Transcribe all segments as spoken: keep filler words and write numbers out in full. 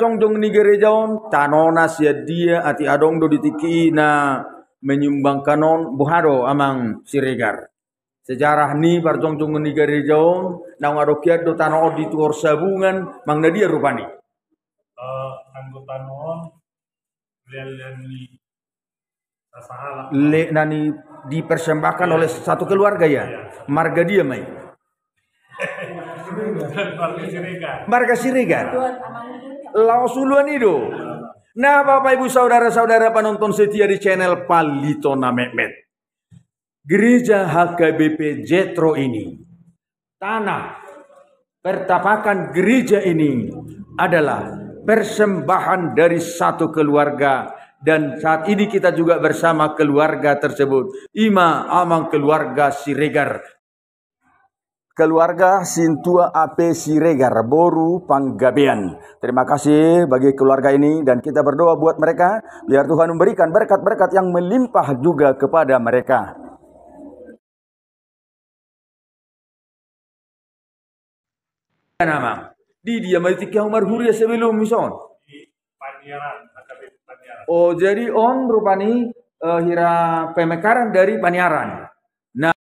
Jongjong ni gereja on, tanona sian dia, atik adong do di tingki i na menyumbangkan on, boha do amang Siregar? Sejarah ni parjongjong ni gereja on, naung adong hian do tano on di Tuor Sabungan, manang na dia rupani? Eh, anggo tano on, lean-lean ni sasahalak. Le, na ni dipersembahkan oleh satu keluarga ya? Iya. Marga dia ma i? Marga Siregar. Marga Siregar. Laos uluan i do. Nah, Bapak Ibu saudara-saudara penonton setia di channel Palito na Metmet. Gereja H K B P Jetro ini, tanah pertapakan gereja ini adalah persembahan dari satu keluarga, dan saat ini kita juga bersama keluarga tersebut. I ma amang keluarga Siregar. Keluarga Sintua A P Siregar, boru Panggabean. Terima kasih bagi keluarga ini dan kita berdoa buat mereka, biar Tuhan memberikan berkat-berkat yang melimpah juga kepada mereka. Amang, di dia ma i tingki ahu marhuria sebelum i son? Di Paniaran, H K B P Paniaran. Oh, jadi on rupani, eh, hira pemekaran dari Paniaran. Nah.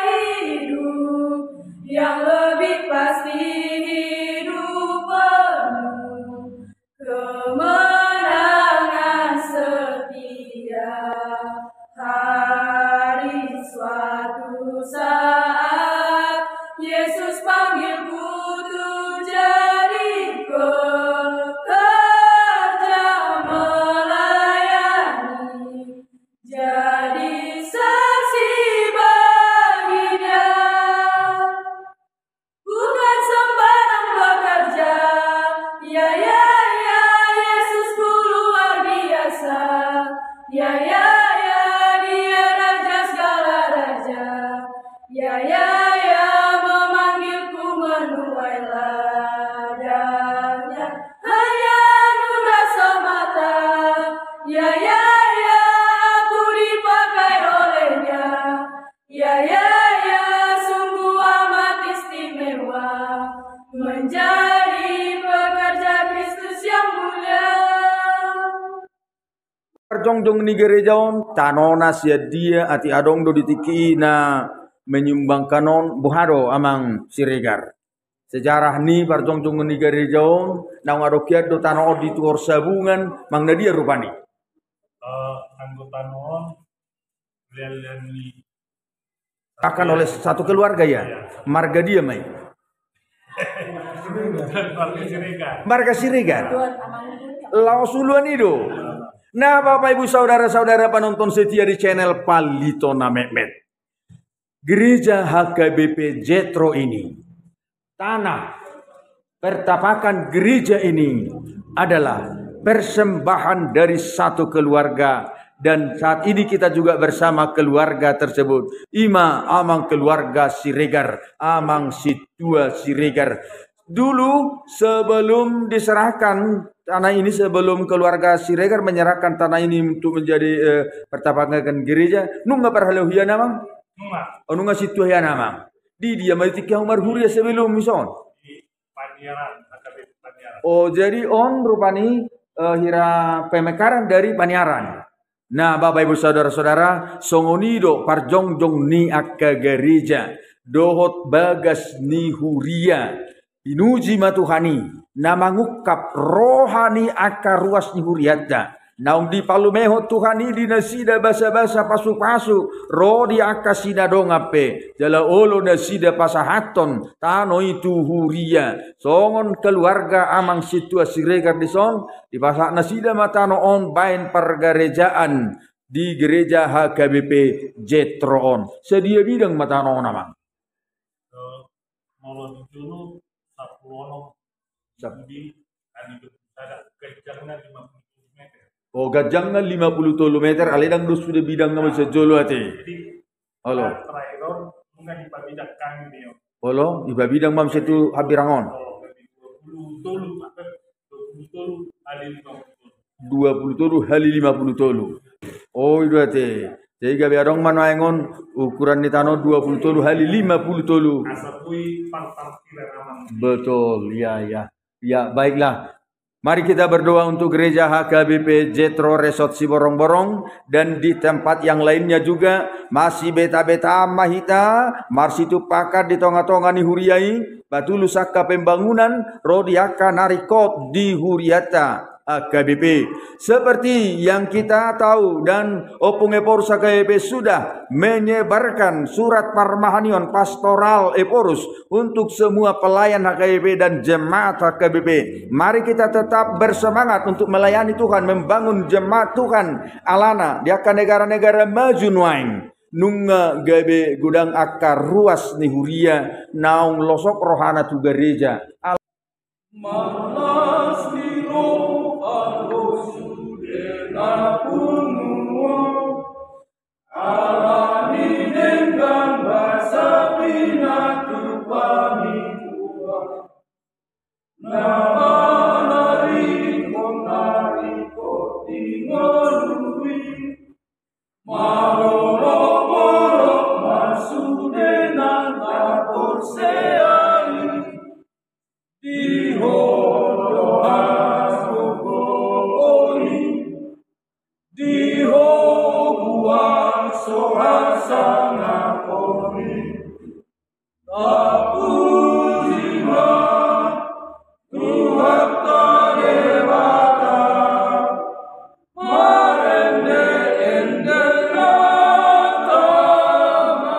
Hidup yang lebih pasti hidup penuh kemenangan setiap hari. Suatu saat Yesus panggilku untuk jadi pekerja melayani, jadi saksi bagi Dia. Bukan sembarang pekerja. Ya, ya, ya, Yesusku luar biasa. Ya, ya, ya, Dia Raja segala raja. Ya, ya, ya, memanggilku menuai ladang-Nya. Hanya anugerah semata. Ya, ya, ya, aku dipakai oleh-Nya. Ya, ya, ya, sungguh amat istimewa menjadi pekerja Kristus yang mulia. Parjongjong ni gereja on, tanona sian dia, atik adong do di tingki i na menyumbangkan on, boha do amang Siregar? Sejarah ni parjongjong ni gereja on, naung adong hian do tano on di Tuor Sabungan, manang na dia rupani? Eh, anggo tano on, lean-lean ni Akan oleh satu keluarga ya? Iya. Marga dia ma i? Marga Siregar. Marga Siregar. Laos uluan i do. Nah, Bapak Ibu saudara-saudara penonton setia di channel Palito na Metmet. Gereja H K B P Jetro ini, tanah pertapakan gereja ini adalah persembahan dari satu keluarga, dan saat ini kita juga bersama keluarga tersebut. I ma amang keluarga Siregar, amang Sintua Siregar. Dulu sebelum diserahkan tanah ini, sebelum keluarga Siregar menyerahkan tanah ini untuk menjadi, eh, pertapakan gereja, nunga parhalado hian amang? Nunga. Oh, nunga sintua hian amang. Di dia ma i tingki ahu marhuria sebelum i son? Di Paniaran, H K B P Paniaran. Oh, jadi on rupani, eh, hira pemekaran dari Paniaran. Nah, Bapak Ibu saudara-saudara, songon i do parjongjong ni angka gereja dohot bagas ni huria. Pinuji ma Tuhan i, na mangungkap roha ni angka ruas ni hurianta. Naung dipalumehon Tuhan i di nasida basabasa pasupasu, ro di angka sinadongan pe, jala olo nasida pasahathon tano i tu huria. Songon keluarga amang Sintua Siregar dison, dipasahat nasida ma tano on baen pargarejaan di gereja H K B P Jetro on. Sadia bidang ma tano on amang? Eh, molo di jolo sampulu onom. Sap- Budi, hali dua puluh sada, ganjangna lima puluh tolu meter. Oh, ganjangna lima puluh tolu meter, alai ndang dos sude bidang nama sejolo ate. Jadi, olo. Terakhir on, nunga dipabidang hami dia. Olo, dipabidang ma muse tu hambirang on. Oh, berarti dua puluh tolu, apa? Dua puluh tolu hali lima puluh tolu. Dua puluh tolu hali lima puluh tolu. Oh, i do ate. Jadi gabe adong ma nuaeng on ukuran ni tano dua puluh tolu hali lima puluh tolu. Asa boi parparkiran amang. Betul, ya, ya. Ya, baiklah. Mari kita berdoa untuk gereja H K B P Jetro Resort Siborong-borong dan di tempat yang lainnya juga. Masibeta-beta ma hita, marsitumpakan di tonga-tonga ni huria i, patulus angka pembangunan, ro di angka na ringkot di hurianta H K B P. Seperti yang kita tahu dan Ompung Ephorus H K B P sudah menyebarkan surat parmahanion pastoral Ephorus untuk semua pelayan H K B P dan jemaat H K B P. Mari kita tetap bersemangat untuk melayani Tuhan, membangun jemaat Tuhan alana di angka negara-negara maju nuaeng. Nunga gabe godang angka ruas ni huria naung losok rohana tu gareja. Marlas ni roha do sude na punguan, ala ni denggan basa pinatupa ni Tuhan. Na manarihon na ringkot di ngolu i, marolopolop ma sude na porsea i. Di ho do hagogoon i, di ho huaso hasangapon i. Tapuji ma Tuhanta Debata, marende-ende ma tama.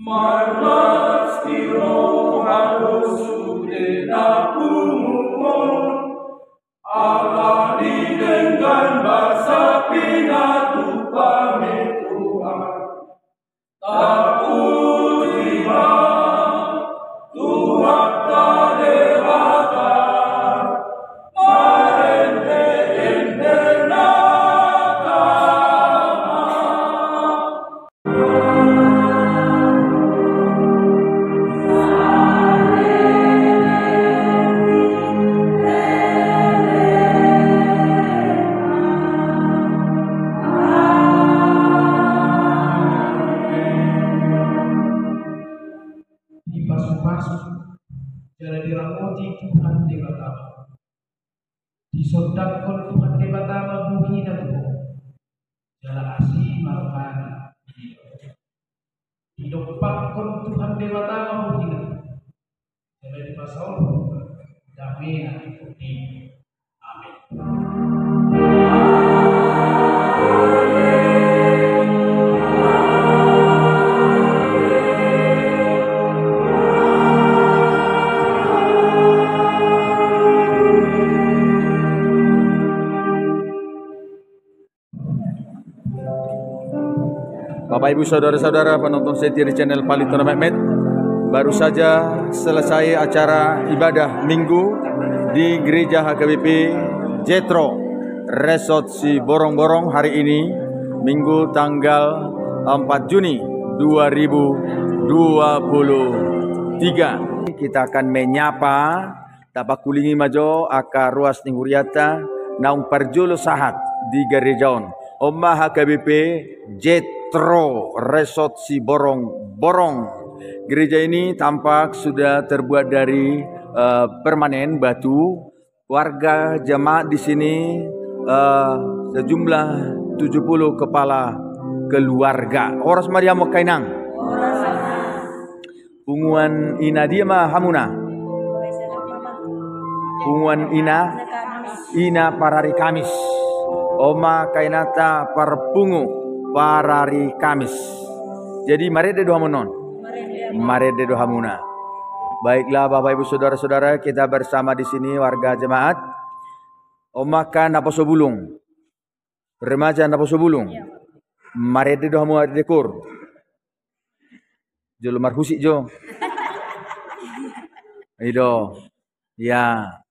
Marlas ni roha do sude na punguan, ala ni denggan basa pinatupa ni Tuhan. Tapuji ma Tuhanta Debata, marende-ende ma tama. Dipasu-pasu jala diramoti Tuhan Debata. Disondangkon Tuhan Debata ma buhina tu ho, jala asi ma rohana. Didompakkon Tuhan Debata ma buhina, jala dipasaorhon damena tu ho. Amin. Bapak, Ibu, saudara-saudara penonton setia di channel Paliton Metmet, baru saja selesai acara ibadah Minggu di Gereja H K B P Jetro Resort Siborong-borong hari ini, Minggu tanggal empat Juni dua ribu dua puluh tiga. Kita akan menyapa, tapangkulingi ma jo angka ruas ni hurianta naung parjolo sahat di gareja on. On ma H K B P Jetro Resort Siborong-borong. Gereja ini tampak sudah terbuat dari eh, permanen batu. Warga jemaat di sini eh, sejumlah tujuh puluh kepala keluarga. Horas ma di hamu angka inang. Punguan ina dia ma hamuna? Punguan ina, ina parari Kamis. On ma angka inanta parpungu parari Kamis. Jadi marende do hamu non? Marende do hamuna. Baiklah Bapak Ibu Saudara-saudara, kita bersama di sini warga jemaat. On ma angka naposo bulung. Remaja naposo bulung. Marende do hamu adekur? Jolo marhusik jo. I do. Ya.